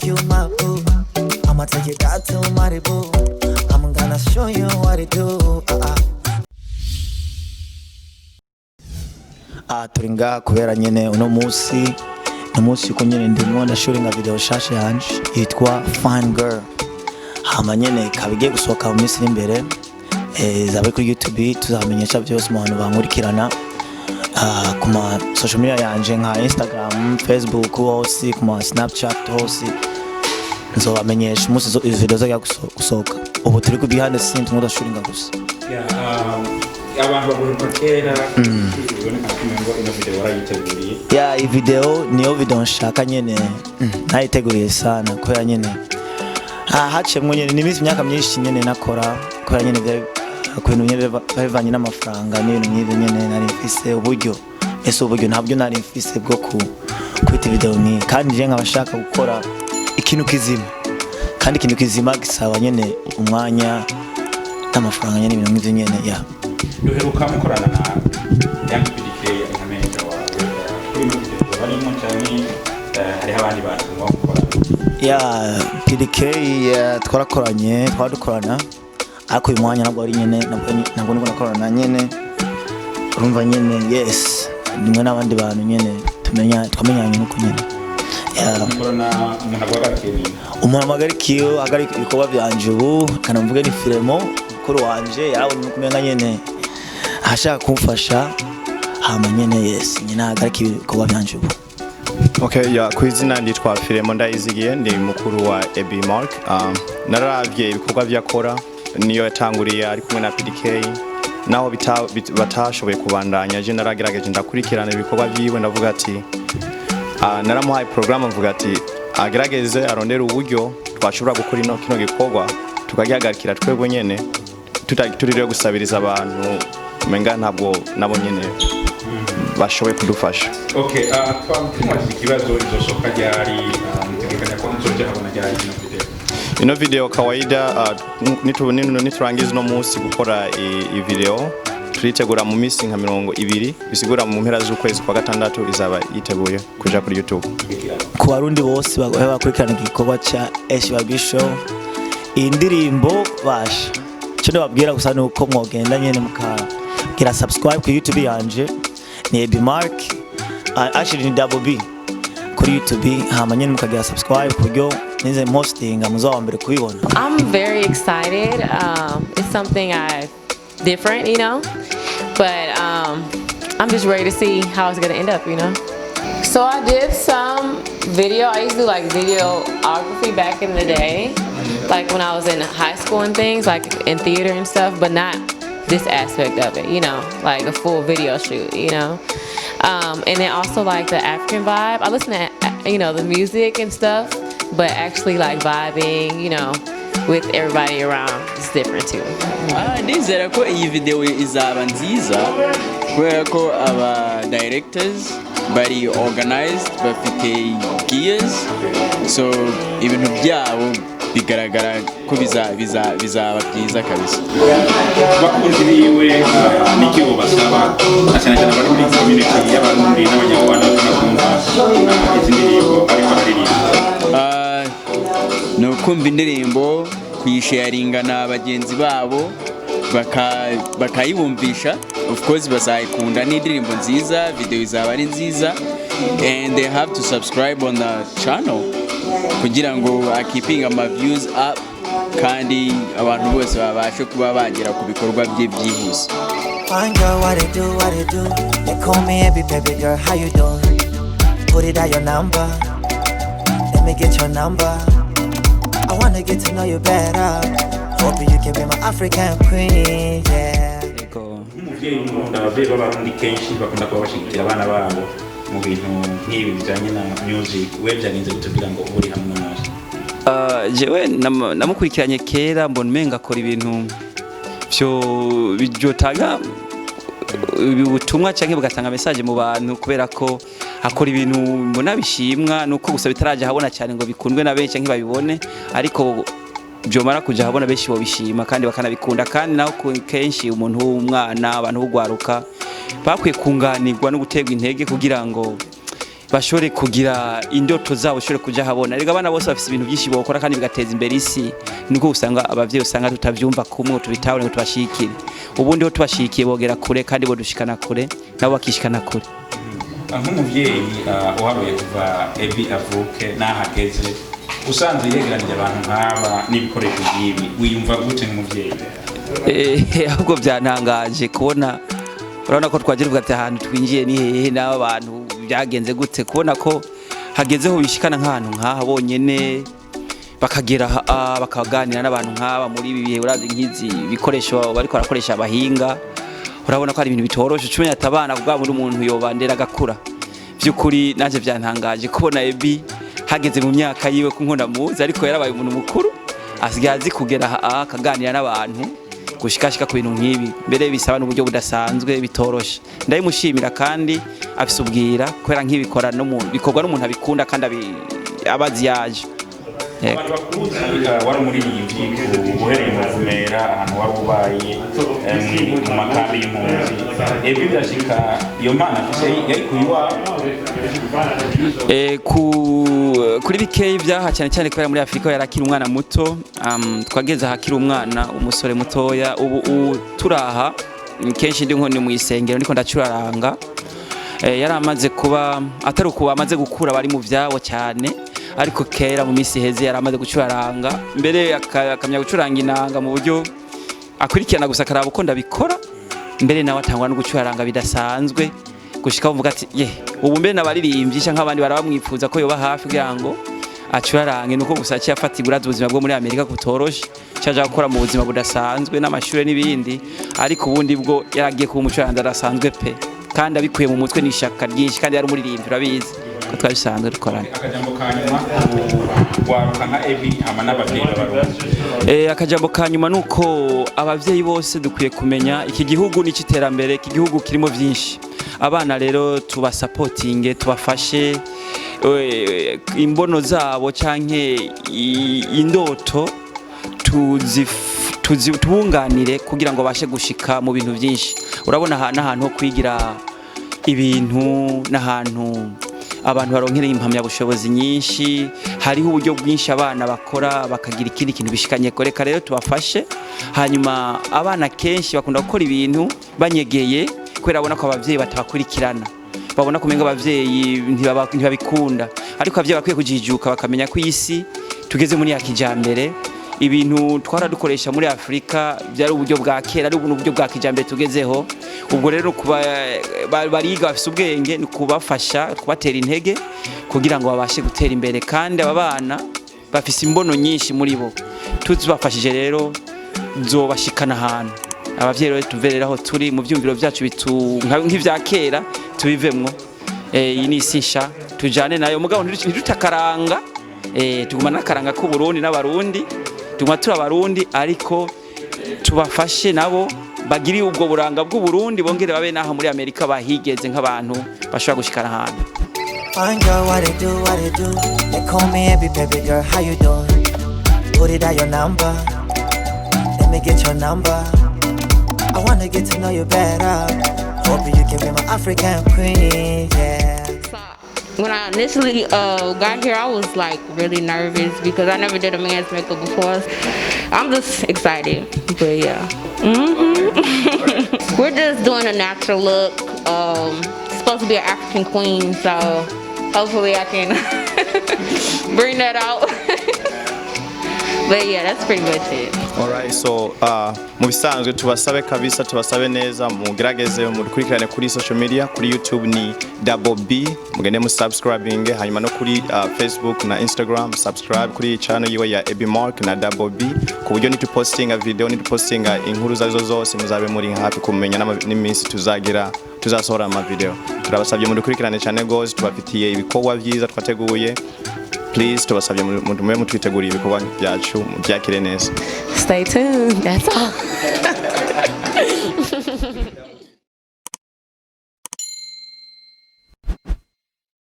make you my boo. I'ma take you down to Malibu. I'm gonna show you what to do. Ah, turi ngaha kubera nyene uno munsi ni umunsi uko nyene ndimwo ndashootinga video shasha yanje yitwa Fine Girl, hama nyene ikaba igiye gusohoka mu minsi iri imbere. Izaba iri kuri YouTube. Tuzabamenyesha byose mu bantu bankurikirana ku ma social media yanje nka Instagram, Facebook hose, ku ma Snapchat hose. Nzobamenyesha umunsi izo video zajya gusohoka. Ubu turi ku behind the scene, turimo ndashootinga gusa. Yeah, abantu baguheruka kera, biboneka ko umengo ino video warayiteguriye. Ya, iyi video niyo video nshaka nyene. Nayiteguriye sana kubera nyene haciyemwo nyene ni iminsi, imyaka myinshi nyene nakora, kubera nyene ku bintu nyene bivanye n'amafaranga n'ibintu nk'ivyo nyene. Nari mfise uburyo, ese uburyo ntabwo nari mfise bwo ku kwita video nk'iyi, kandi je nkaba nshaka gukora ikintu kizima, kandi ikintu kizima gisaba nyene umwanya n'amafaranga nyene, ibintu nk'ivyo nyene ya. Duheruka mukorana na Young PDK nka manager wawe. Kuri ino video barimo canke hariho abandi bantu muba mukorana? Ya, PDK twarakoranye, twaradukorana, ariko uyu mwanya ntabwo ari nyene, ntabwo niko nakorana nyene. Urumva nyene, yes, nimwe n'abandi bantu nyene tumenya, twamenyanye nuko nyene. Ya. Mukorana, umuntu aguhagarikiye ni Umuntu amagarikiye ahagarika ibikorwa vyanje ubu, kana mvuge ni Filemo, mukuru wanje. Yarabonye kumenga nyene ashaka kumfasha, hama nyene, yes, nyene ahagarika ibikorwa vyanje ubu. Okay, ya, ku izina nditwa Filemo Ndayizigiye, ndi mukuru wa Ebi Mark. Naravye ibikorwa vyakora niyo yatanguriye ari kumwe na PDK, naho batashoboye kubandanya. Je naragerageje ndakurikirana ibikorwa vyiwe, ndavuga ati naramuhaye programme, mvuga ati agerageze arondere uburyo twashobora gukora ino kino gikorwa, tukagihagarikira twebwe nyene, tuririwe gusabiriza abantu, umenga ntabwo nabo nyene bashoboye kudufasha. Okay, tumubajije ikibazo: izosohoka ryari? Mutegekanya ko muzoja habona ryari ino video? Ino video kawaida, niturangiza uno munsi gukora i video, turitegura mu minsi nka 20, bisigura mu mpera z'ukwezi kwa gatandatu izaba yiteguye kuja kuri YouTube. Ku Barundi bose bakurikirana igikorwa ca HYB Show, iyi ndirimbo basha, icyo ndababwira gusa ni uko mwogenda nyene mukagira subscribe ku YouTube yanje, ni Ebi Mark, actually ni Double B kuri YouTube, hama nyene mukagira subscribe ku buryo nize postinga muzoba mbere kubibona. I'm very excited. It's something I different, but I'm just ready to see how it's gonna end up. So I did some video. I used to do like videography back in the day, like when I was in high school and things, like in theater and stuff, but not this aspect of it, like a full video shoot. And then also like the African vibe. I listen to the music and stuff, but actually like vibing with everybody around is different too. Ah, ndizera ko iyi video izaba nziza kubera ko aba directors bari organized, bafite gears, so ibintu byabo bigaragara ko bizaba byiza kabisa. Abakunzi biwe niki basaba, na cyane cyane abari muri community y'Abarundi n'Abanyarwanda bakunda kumva izi ndirimbo ariko araririmba? Ah, ni ukumva indirimbo, kuyisharinga na bagenzi babo, bakayibumvisha. Of course bazayikunda, ni indirimbo nziza, video izaba ari nziza, and they have to subscribe on the channel kugira ngo akeeping ama views up, kandi abantu bose babashe kuba bagera ku bikorwa bye byihuse. Fine girl, what it do, what it do? They call me every baby girl, how you doing? Put it out your number. Let me get your number. I wanna get to know you better. Hope you can be my African queen, yeah. Yego. Nk'umuvyeyi w'Umurundi, abavyeyi b'Abarundi kenshi bakunda kuba bashigikira abana babo mu bintu nk'ibi bijanye na music. We vyagenze gute kugira ngo ube uri hamwe n'umunsi? Jewe namukurikiranye kera, mbona umenga akora ibintu vyo byotanga ubutumwa canke bugatanga message mu bantu, kubera ko akora ibintu mbona bishimwa, nuko gusa bitaraja habona cyane ngo bikundwe na benshi canke babibone, ariko byomara kuja habona benshi bobishima kandi bakanabikunda. Kandi naho kenshi umuntu w'umwana, abantu b'ugwaruka bakwiye kunganirwa no guterwa intege kugira ngo Bashobore kugira indoto zabo, bashobore kuja habona. Rega abana bose bafise ibintu byinshi bokora kandi bigateza imbere isi. Niko usanga abavyeyi, usanga tutavyumva kumwe, tubitahure ngo tubashikire. Ubundi ho tubashikiye bogera kure kandi bodushikana kure, nabo bakishikana kure. Nk'umuvyeyi uharuye kuva Ebi avuke n'aho ageze, usanzwe yegeranije abantu nk'aba n'ibikoresho by'ibi, wiyumva gute nk'umuvyeyi? Ahubwo byantangaje kubona, urabona ko twagira tuvuga ati ahantu twinjiye ni hehe, n'aba bantu byagenze gute, kubona ko hagezeho bishikana nk'ahantu nk'aha bonyene, bakagera aha, bakaganira n'abantu nk'aba muri ibi bihe. Urazi nk'izi bikoresho bariko barakoresha abahinga, urabona ko ari ibintu bitoroshe. Cumi atabana kubwa muri umuntu yobandera agakura. By'ukuri nanjye byantangaje kubona Ebi hageze mu myaka yiwe, ko nkunda muzi, ariko yarabaye umuntu mukuru, asigaye azi kugera aha akaganira n'abantu, gushikashika ku bintu nk'ibi, mbere bisaba n'uburyo budasanzwe, bitoroshe. Ndabimushimira kandi afise ubwira, kubera nk'ibikora n'umuntu, bikorwa n'umuntu abikunda kandi abazi yaje. Yego. Abantu bakuzi, wari umuririmbyi uhereye mu Ruvumera, ahantu wari ubaye mu makambi y'impunzi. Ebi birashika iyo mpano afise yayikuye iwabo? Kuri bikeyi vyaha, cyane cyane kubera muri Afrika yarakiri umwana muto. Twageze ahakiri umwana, umusore mutoya. Ubu turaha kenshi ndi nkoni mu isengero ndiko ndacuraranga. Yari amaze kuba, atari ukuba amaze gukura, bari mu vyabo cyane, ariko kera mu minsi iheze yari amaze gucuraranga, mbere akamenya gucuranga inanga mu buryo akurikirana gusa, akaraba uko ndabikora, mbere nawe atangwa no gucuraranga bidasanzwe, gushika bavuga ati ye ubu mbere n'abaririmbyi canke abandi barabamwifuza ko yoba hafi kugira ngo acurarange. Nuko gusa aciye afatirwa, urazi ubuzima bwo muri Amerika butoroshe, caja gukora mu buzima budasanzwe n'amashure n'ibindi, ariko ubundi bwo yaragiye kuba umucuranzi adasanzwe pe, kandi abikuye mu mutwe n'ishaka ryinshi, kandi yari umuririmbyi, urabizi ko twabisanzwe dukorana. Akajambo ka nyuma waruka nka Ebi hama n'abavyeyi b'Abarundi. Akajambo ka nyuma nuko abavyeyi bose dukwiye kumenya iki gihugu ni iciterambere, iki gihugu kirimo vyinshi. Abana rero tubasapotinge, tubafashe imbono zabo canke indoto, tubunganire kugira ngo bashe gushika mu bintu byinshi. Urabona aha n'ahantu ho kwigira ibintu, n'ahantu abantu baronkereye impamyabushobozi nyinshi, hariho uburyo bwinshi abana bakora bakagira ikindi kintu bishikanye. Reka rero tubafashe. Hanyuma abana kenshi bakunda gukora ibintu banyegeye, kubera babona ko abavyeyi batabakurikirana, babona ko umenga abavyeyi ntibabikunda. Ariko abavyeyi bakwiye kujijuka, bakamenya ko isi tugeze muri ya kijambere. Ibintu twara dukoresha muri Afrika byari uburyo bwa kera, ari ubu uburyo bwa kijambere tugezeho. Ubwo rero kuba bariga, bafise ubwenge, ni kubafasha, kubatera intege kugira ngo babashe gutera imbere. Kandi aba bana bafise imbono nyinshi muri bo, tuzibafashije rero zobashikana ahantu. Abavyeyi rero tuverera aho turi mu vyumviro vyacu nk'ivya kera, tubivemwo. Iyi ni isi nsha, tujane nayo, mugabo ntidutakaranga. Tuguma n'akaranga k'Uburundi n'Abarundi, tuguma turi Abarundi, ariko tubafashe nabo bagire ubwo buranga bw'Uburundi, bongere babe n'aho muri Amerika bahigeze nk'abantu bashobora gushikana ahantu. Fine girl, what it do, what it do? They call me every baby girl, how you doing? Put it out your number. Let me get your number. I wanna get to know you better. Hope you can be my African queen, yeah. When I initially got here, I was like really nervous because I never did a man's makeup before. I'm just excited, but yeah. We're just doing a natural look. It's supposed to be an African queen, so hopefully I can bring that out. But yeah, that's pretty much it. Alright, so mu bisanzwe tubasabe kabisa, tubasabe neza mugerageze mudukurikirane kuri social media. Kuri YouTube ni Double B, mugende mu subscribing, hanyuma no kuri Facebook na Instagram, subscribe kuri channel yiwe ya Ebi Mark na Double B, ku buryo nitupostinga video, nitupostinga inkuru zazo zose, muzabe muri hafi kumenya n'iminsi tuzagira tuzasohora ama video. Turabasabye mudukurikirane cyane gose, tubafitiye ibikorwa byiza twateguye. Please, tubasabye mube mutwiteguriye ibikorwa byacu, mubyakire neza. Stay tuned. That's all.